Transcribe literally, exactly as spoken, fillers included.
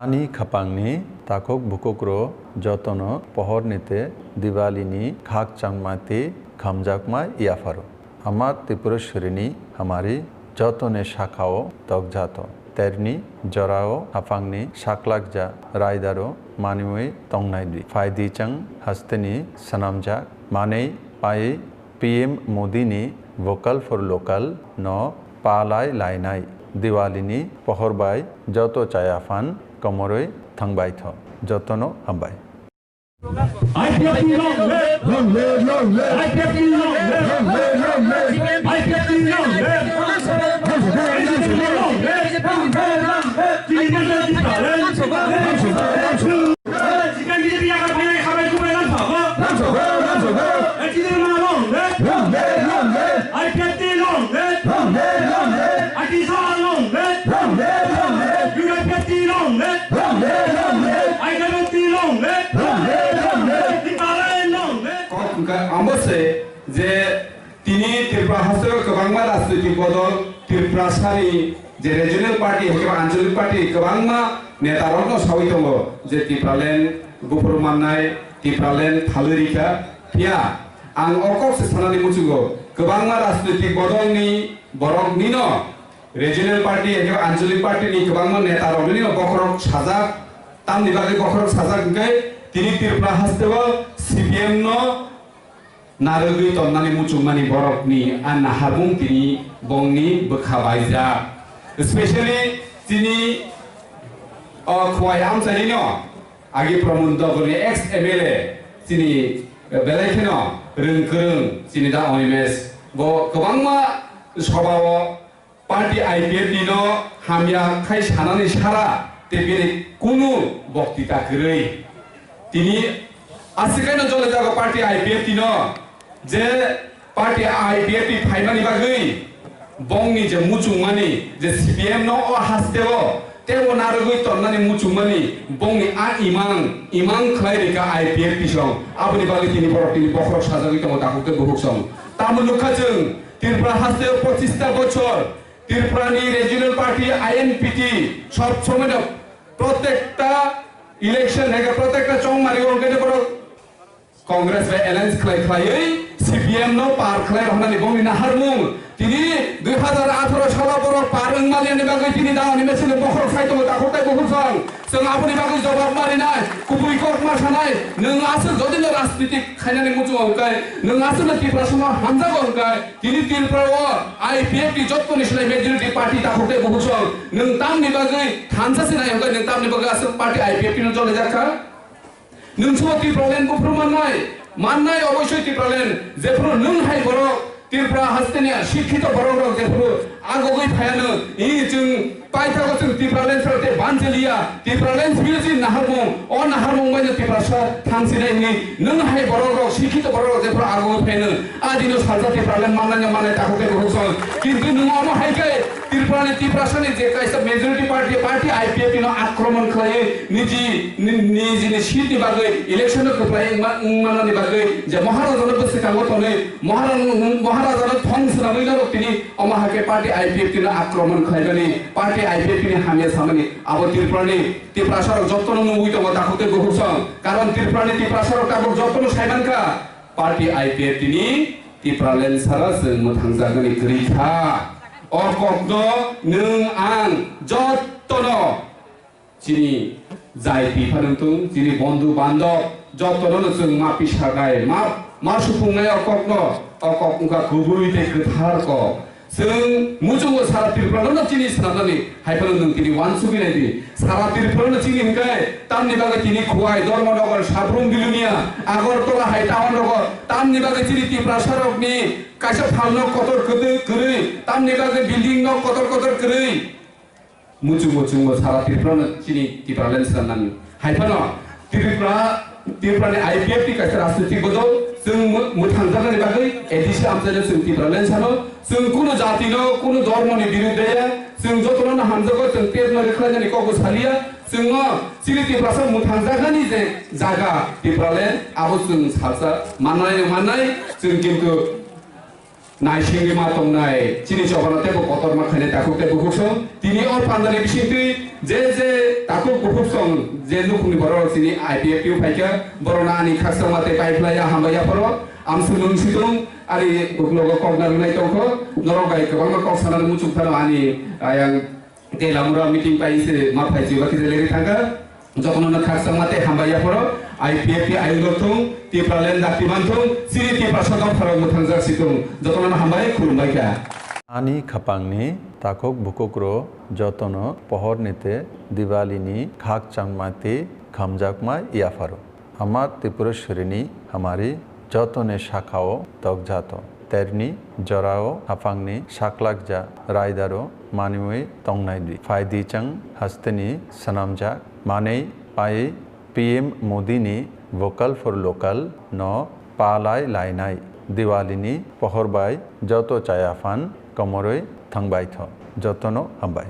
Ani khapangni takhuk bukhukrok jotono pohorni tei Diwalini khakchangma tei khamjakma yapharo. Ama Tripuraswrini hamari jotoni sakao tokjato. Terni jorao haphangni saklakja raidaro maniwi tongnai di. Phaidi chwng hasteni swnamjak manwi pai P M Modini Vocal for Local no palai lainai Diwalini pohor bai joto chaya phan komorwi thangbai tho. Jotono hambai. I P F T long live! Long live, long live! I P F T long live! Long live, long live! I P F T long live! Long live, long live! Long live, long live! I P F T long live! Long live, long live! I T S A long live! Long live, long live! U P F T long live! Long live, long live! I P F T long live! Long live, long live! Tipraland long live! Kok hwnkhe amo se je tini Tripura hasteo kwbangma rajnitik bodol, Tripura sani je regional party, hwnkhe anchalik party kwbangma neta rokno sawi tongo je Tipraland buphuru mannai, Tipraland phalwi rikha. Phiya ang o kok se sanani muchungo, kwbangma rajnitik bodolni boroknino regional party, hwnkhe anchalik party ni kwbangma neta roknino bokhorok sajak, tamni bagwi bokhorok sajak hwnkhe tini Tripura hasteo C P M no narwgwi tonnani muchungmani borokni a naharmung tini bongni bwkha baijak. Specially chini o Khowai amchaini no agi Pramod Dogorni ex M L A chini belai kheno rwng kwrwng chini da Animesh bo kwbangma sobao party I P F T no hamya khai sanani sara tei bini kunu boktita kwrwi. Tini aswkaino jole jago party I P F T no je party I P F T phaimani bagwi bongni je muchungmani je C P M no o hasteo tei o narwgwi tonnani muchungmani bongni a imang, imang khlai rikha I P F T song. Aboni bagwi tini borok tini bokhorok sajagwi tongo takhuk tei bukhuk song. Tamo nukha chwng Tripura hasteo pochista bochor Tripurani regional party I N P T sob somoino protekta election hwnkhe protekta chongmari o hwnkhe borok Congress bai alliance khlai khlaiwi C P M no par khlai roknani bongni naharmung. Tini dui hazar atharo salo borok par wngmaliani bagwi tini da Animesh ni bokhorok sai tongo takhuk tei bukhuk song. Chwng aboni bagwi jobab marinai, kubui kok ma sanai, nwng aswk jodi no rajniti khainani muchungo hwnkhe, nwng aswk no Tiprasano hamjago hwnkhe, tini Tripura o I P F T jottoni slai majority party takhuk tei bukhuk song, nwng tamni bagwi thansa sinai hwnkhe, nwng tamni bagwi aswk party I P F T no jolai jak kha? Nwng sabo Tipraland buphuru mannai, mannai oboisoi Tipraland, jephuru nwng hai borok, Tripura hasteni sikhito borok rok jephuru agogwi phaiano, i chwng paithago chwng Tipraland sero tei banjiliya, Tipraland sibiro chini naharmung, o naharmung baino Tiprasa thangsinai hwnwi nwng hai borok rok, sikhito borok rok jephuru agogwi phaiano, a dino salsa Tipraland mannai no mannai takhuk tei bukhuk song. Kintu nwng omo hai khe Tripura ni Tiprasa ni je kaisa majority party, party I P F T no akromon khlaiwi niji, ni-, niji ni seat ni bagwi election no kwplai wngma, wngmani bagwi je Maharaja no bwswkango tonwi Maharaja, Maharaja no thong swnamwi norok tini omo hai khe party I P F T no akromon khlaimani, party I P F T ni hamya samani abo Tripura ni Tiprasa rok jotono nugwi tongo takhuk tei bukhuk song. Karon Tripura ni Tiprasa rok tabuk jotono saimankha. Party I P F T ni Tipraland sara chwng mwthangjaknani kwrwi kha. O kokno nwng ang jottono chini jai twi phano wng tong, chini bondhu bandhob jottono no chwng ma pisanai, ma, ma supungnai o kokno, o kok wngkha kubui tei kwthar kok. Chwng muchungo sara Tripura no chini swnamnani hai phano nwng tini uansugwi nai di. Sara Tripura no chini hwnkhe tamni bagwi tini Khowai, Dharmanagar, Sabrum, Bilonia, Agartala hai town rogo tamni bagwi chini Tiprasa rokni kaisa phalno kotor kwtwi kwrwi, tamni bagwi building no kotor kotor kwrwi. Muchungo chungo sara Tripura no chini Tipraland swnamnani. Hai phano Tripura, Tripura ni I P F T kaisa rajnitik bodol, chwng mw-, mwthangjaknani bagwi A D C amchaino chwng Tipraland sano, chwng kuno jati no, kuno dhormo ni birudde ya, chwng jotono no hamjago, chwng tep no rwkhlainani kokbo saliya, chwng no chini Tiprasa mwthangjaknani je jaga Tipraland, abo chwng salsa mannai no mannai, chwng kintu Naisingwi ma tongnai chini chobano teibo kotorma khainai takhuk tei bukhuksong. Tini o pandani bisingtwi je je takhuk bukhuksong je nukhungni borok chini I P F T o phaikha, borokno ani khakchangma tei paiphlaiya hambai yapharo. Amswk nwng situng ani uklogo kok narwknai tongkho. Norok bai kwbangma kok sanani muchungphano ani ayang Tei lamura meeting pai se ma phai chiba kisa leri thangka. Jotono no khakchangma tei hambai yaphoro I P F T ayung rok thung, Tipraland dakti man thung, chini Tiprasa dopharok mwthangjak si thung. Jotono no hambai khulumbai kha. Ani khapangni takhuk bukhukrok jotono pohorni tei Diwalini khakchangma tei khamjakma yapharo. Ama Tripureshwarini hamari jotoni sakao tokjato. Terni jorao haphangni saklakja raidaro manwi tongnai di. Phaidi chwng hasteni swnamjak manwi pai P M Modini Vocal for Local no palai lainai. Diwalini pohor bai joto chaya phan komorwi thangbaitho. Jotono hambai.